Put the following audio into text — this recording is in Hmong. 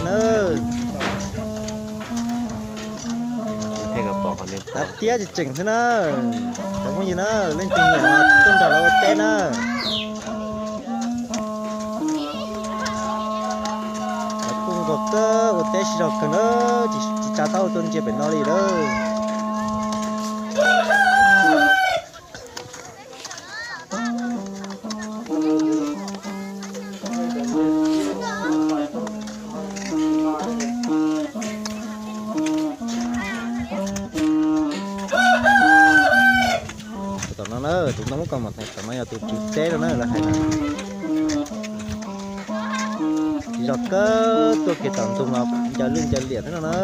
na. Tab tiab tseem tseem xwb na. Cov phooj ywg na, leej twg nyiam mas tuaj nrog lawv ua teb na. Lawv kuj nqos kawg, ua teb sib zog kawg na, tsis tsa taub tuaj ntsia pem no li lawm. Tom no na, tus ntoo muab koj mus hneev tom no yog tus tswv teb no na, lawv hais na. Tsis zog kawg, tuaj kiag tom ntug no ncaws lwj ncaws liam xwb no na.